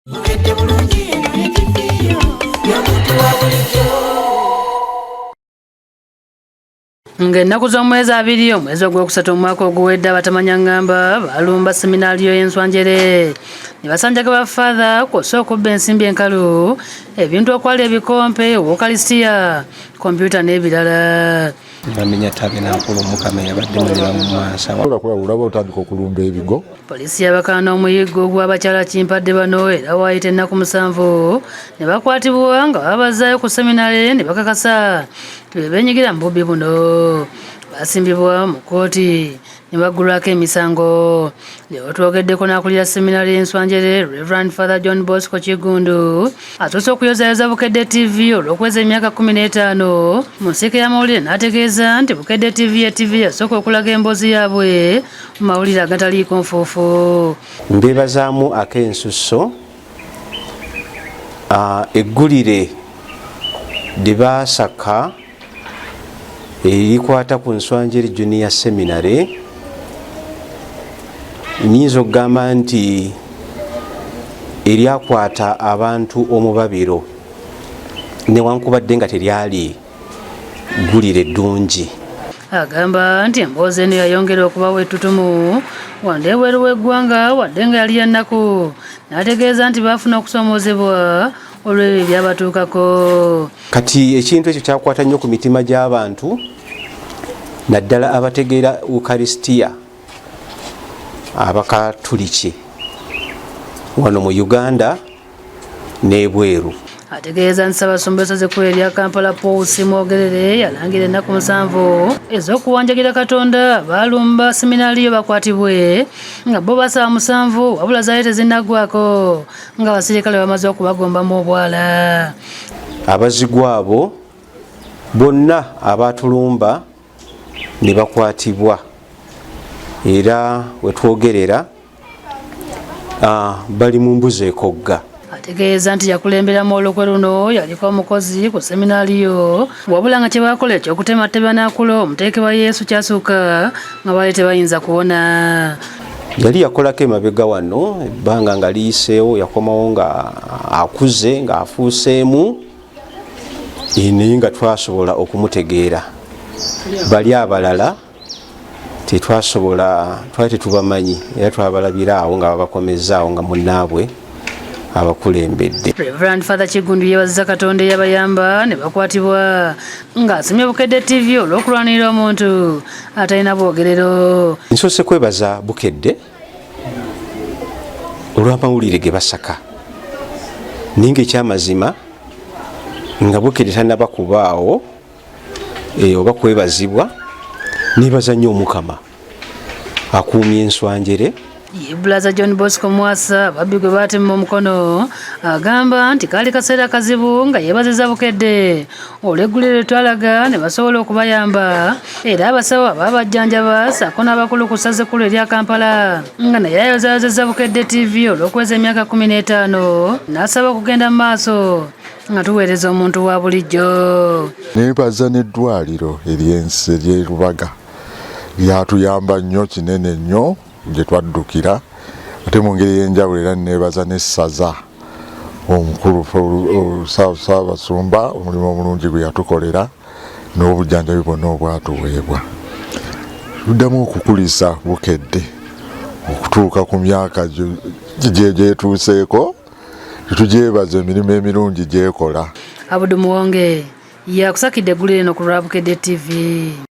Bukedde bulungi eno ye TV yo y'omuntu wa bulijjo. Ng'ennaku z'omwezi 20 omwezi ogwokusatu omwaka oguwedde, abatamanya ngamba balumba seminaaliyo y'Enswanjere ne basanjaga ba Father kw'ossa okubba ensimbi enkalu, ebintu okwali ebikompe, Wokalisitiya, kompyuta n'ebirala. Bamenya tabenankulu, Omukama yabadde munira mu maaso. Olaba otandika okulumba ebigo. Poliisi yabakaana omuyiggo gw'abakyala Kimpadde bano, era waayita ennaku 7 ne bakwatibwa nga babazaayo ku seminale ne bakakasa nti be beenyigira mu bubbi buno. Basimbibwa mu kkooti ne baggulwako emisango. Leero twogeddeko n'akulira seminari y'Enswanjere, Reverend Father John Bosco Kiggundu, atuuse okuyozayoza Bukedde TV olw'okuweza emyaka 15 mu nsiike y'amawulire, n'ategeeza nti Bukedde TV ye TV yasooka okulaga emboozi yaabwe mu mawulire agataliiko nfuufu. Mbeebazaamu ak'ensusso eggulire lye baasaka erikwata ku Nswanjere Junior Seminary. Nyinza okugamba nti eryakwata abantu omubabiro, newankubadde nga teryali ggulire ddungi. Agamba nti emboozi eno yayongera okubawa ettutumu wanda ebweru w'eggwanga, wadde nga yali yannaku, n'ategeeza nti baafuna okusoomoozebwa olw'ebyo ebyabatuukako. Kati ekintu ekyo kyakwata nnyo ku mitima gy'abantu, naddala abategeera Ukarisitiya Abakatuliki wano mu Uganda n'ebweru. Ategeeza nti Ssaabasumba w'essaza ekkulu erya Kampala, Paul Ssemwogerere, yalangira ennaku 7 ez'okuwanjagira Katonda baalumba seminaaliyo bakwatibwe, nga bo basaba 7, wabula zaali tezinnaggwako nga abasirikale bamaze okubagombamu obwala. Abazigu abo bonna abaatulumba ne bakwatibwa, era wetwogerera bali mu mbuzi ekogga. Ategeeza nti yakulemberamu olukwe luno yaliko omukozi ku seminaaliyo, wabula nga kye bakola ekyokutema tebanakula omuteekebwa Yesu kyasukka nga baali tebayinza kuwona. Yali yakolako emabega wano, ebbanga nga liyiseewo yakomawo nga akuze, ng'afuuseemu, naye nga twasobola okumutegeera. Bali abalala tetwasobola, twali tetubamanyi, era twabalabira awo nga babakomezaawo nga munnaabwe abakulembedde. Reverend Father Kiggundu yeebaziza Katonda eyabayamba ne bakwatibwa, ng'asimye Bukedde TV olw'okulwanirira omuntu atalina bwogerero. Nsoose kwebaza Bukedde olw'amawulire ge basaka, naye nga ekyamazima nga Bukedde tanaba kubaawo oba kwebazibwa, nebaza nnyo Omukama akuumye Enswanjere. Ye Brother John Bosco Mwasa, ababbi gwe baatema omukono, agamba nti kaali kaseera kazibu, nga yeebaziza Bukedde olw'eggulire lye twalaga ne basobola okubayamba, era abasawo abaabajjanjaba ssaako n'abakulu ku ssaza ekkulu erya Kampala, nga naye ayozaayozezza Bukedde TV olw'okuweza emyaka 15, n'asaba okugenda mu maaso nga tuweereza omuntu wa bulijjo. Nebaza n'eddwaliro ery'ensi ery'e Lubaga, lyatuyamba nnyo kinene nnyo gye twaddukira, ate mu ngeri ey'enjawulo era nebaza n'essaza, omukulu Ssaabasumba, omulimu omulungi gwe yatukolera n'obujjanjabi bwonna obwatuweebwa. Tuddamu okukulisa Bukedde okutuuka ku myaka gyetuuseeko, tetugyebaza emirimu emirungi gyekola. Abudu Muwonge yakusakidde eggulire eno ku lwa Bukedde TV.